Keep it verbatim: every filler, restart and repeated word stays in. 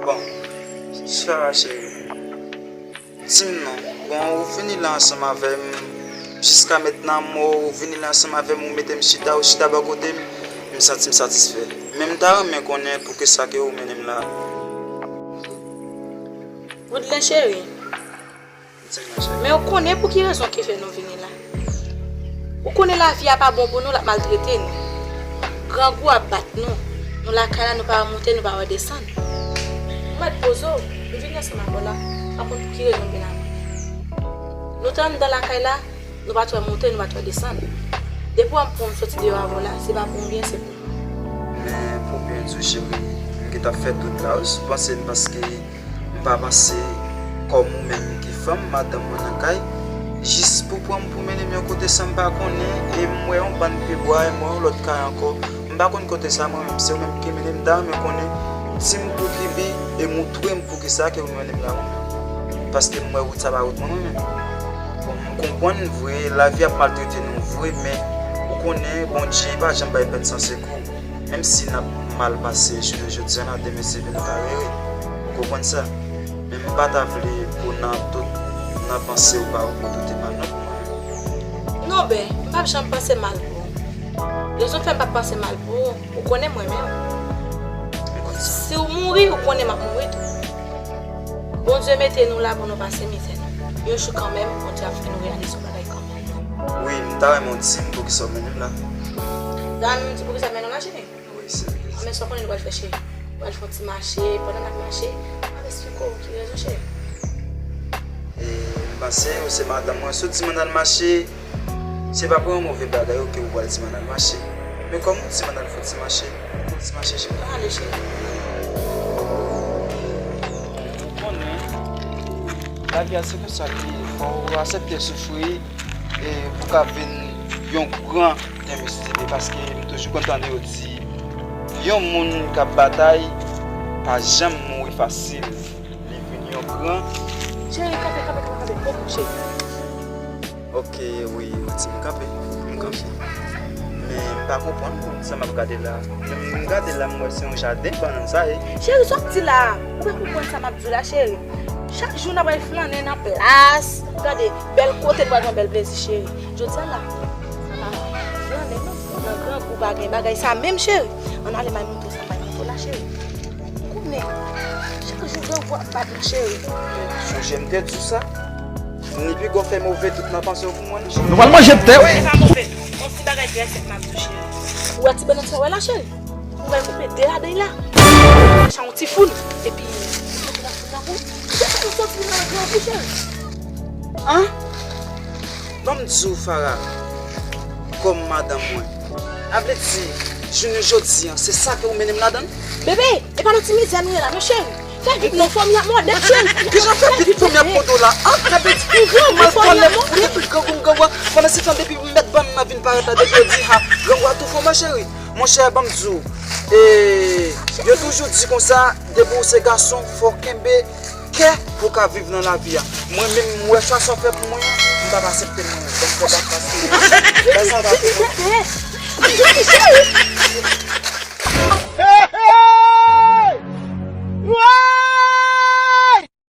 Bon, Sarah cheri, di m non. Bon, ou vini la ansanm avè m. Jiska mentnan, mwen, ou vini la ansanm avè m, ou mete m chita, ou chita bò kote m, m santi m satisfè. Men m ta renmen konnen poukisa ke ou mennen m la. Woodley cheri, men ou konnen pou ki rezon ki fè nou vini la. Ou konnen lavi a pa bon pou nou, l ap maltrete nou. Grangou ap bat nou. Nou lakay la, nou pa wè moute, nou pa wè desann. Ou mèt poze w, nou vini ansanm avè w la, pa konn pou ki rezon nou vin avè w. Nou te anndan lakay la, nou pa t wè moute, nou pa t wè desann. Depi w ap pran m soti deyò avè w la, se pa pou yon byen, se pou mwen. Men pou byen di w, cheri, m gentan fè tout la, ou panse m paske M pa panse kòm ou menm ki fanm, madanm mwen nan kay, jis pou pran m pou mennen m yon kote san m pa konnen, e m wè yon bann pyebwa, e m wè yon lòt kay ankò. M pa konn kote sa mwen menm, se ou menm ki mennen m, m ta renmen konnen, di m pou ki bi, e moutre m poukisa ke ou mennen m la mwen menm. Paske m wè wout sa pa wout mwen mwen menm. Bon, m konprann vre, lavi ap maltrete nou vre, men ou konnen Bondye pa janm bay pèsòn san sekou. Menm si n ap mal pase jounen jodi a la, demen se vin parere. Ou konprann sa? Men m pa ta vle pou nan tout, nan panse w pa ou doute mal non pou mwen. Non, Ben, m p ap janm panse mal pou ou. Rezon k fè m p ap panse mal pou ou, ou konnen m renmen w. M konn sa. Si w mouri, ou konnen m ap mouri tou. Bondye mete nou la pou nou pase mizè nou. Yon jou kanmenm, Bondye ap fè nou reyalize yon bagay kanmenm. Wi, m ta renmen w di m poukisa w mennen m la. Dan, m di poukisa m mennen w la, cheri? Wi, se vre. Men sa w konnen nou pral fè, cheri? Nou pral fè yon ti mache, pandan n ap mache, m ap esplike w ki rezon, cheri. E, m panse ou se madanm mwen, si w di m ann al mache, se pa pou yon move bagay, oke, ou pral di m ann al mache. Men kòm ou di m ann al fè yon ti mache, fè yon ti mache, cheri. Ann ale, cheri. Ou konnen, lavi a se konsa li ye, fò w aksepte soufri, e pou w ka vin yon gran envestigè, paske m toujou konn tande yo di, yon moun k ap batay pa janm mouri fasil. Li vin yon gran. Cheri, kanpe, kanpe, kanpe, kanpe. Bon, cheri. Oke, wi, ou di m kanpe. M kanpe. Men m pa konprann sa m ap gade la. Lè m gade la, m wè se yon jaden bannann sa ye. Cheri, sa w ap di la? Ou pa konprann sa m ap di w la, cheri. Chak jou n ap al flannen nan plas. Gade, bèl kote, nou pral pran bèl plezi, cheri. Jodi a la, sa pa flannen non. Nan grangou pa gen bagay sa menm, cheri. Ann ale, m al montre w sa, m al montre w la, cheri. Ou konnen, chak jou grangou ap bat nou, cheri. Sonje m te di w sa. Ni piga w fè move tout nan panse w pou mwen, non, cheri. Nou pral manje tè. Wi, sa move. Yon ti bagay trè senp m ap di w, cheri. Ou wè ti bannann sa w wè la, cheri? Ou pral koupe de ladan l la. Sa yon ti foun. Epi, ou pral foun nan kou. Ou pral soti nan grangou, cheri. An? Ban m di w, Farah, kòm madanm mwen. A vle di, jounen jodi a, se sa ke ou mennen m ladan l? Bebe, e pa nan ti mizè nou ye la, non, cheri. Fè vit non, fanmi ap mòde, cheri. Kijan fè vit fanmi ap mòde w la? An? Fè vit, ou mal pale, ou depi grangou m grangou a. Pandan se tan, depi m mèt bannann nan vin parèt la, depi yo di, ha, grangou a tou fò, ma cheri. Monchè, ban m di w, e, yo toujou di konsa, depi w se gason, fò w kenbe kè pou w ka viv nan lavi a. Mwen menm, m wè chwa sa w fè pou mwen an, m p ap aksepte l mwen menm. Ban m fè bak paske bagay sa pa fè.